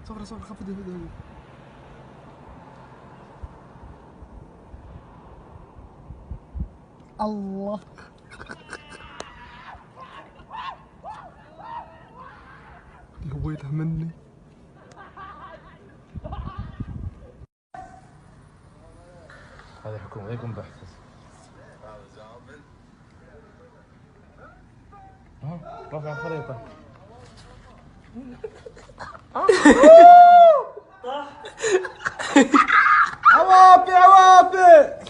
صور صور خفض الفيديو. الله يا ويله مني. هذه الحكومة يقوم بحث. رفع الخريطة. عوافي عوافي.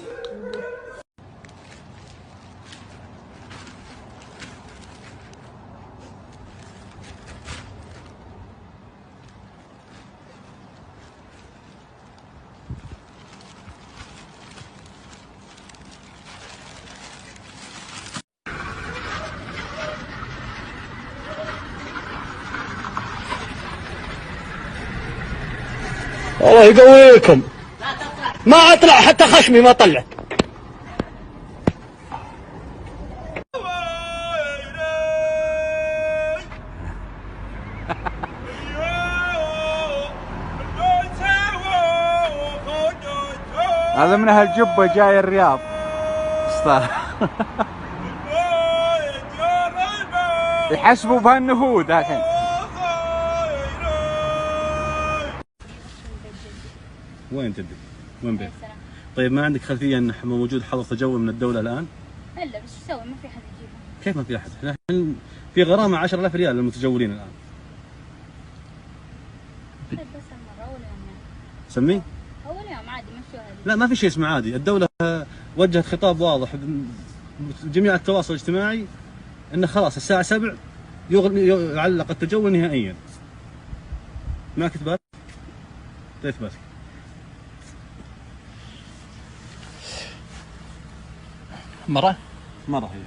الله يقويكم. ما اطلع حتى خشمي ما طلع. هذا من هالجبة جاي الرياض. يحسبوا بهالنهود الحين. وين جدك؟ وين بيت؟ طيب ما عندك خلفية ان موجود حظر تجول من الدولة الان؟ الا بس شو اسوي؟ ما في احد يجيبه. كيف ما في احد؟ احنا في غرامة 10,000 ريال للمتجولين الان. طيب بس المرة اول يوم يعني. سميه؟ اول يوم عادي مشوها لي. لا ما في شيء اسمه عادي، الدولة وجهت خطاب واضح بجميع التواصل الاجتماعي انه خلاص الساعة 7 يعلق التجول نهائيا. معك اثبات؟ طيب اثباتك. مرة؟ مرة هي.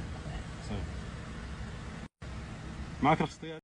معك رخصة؟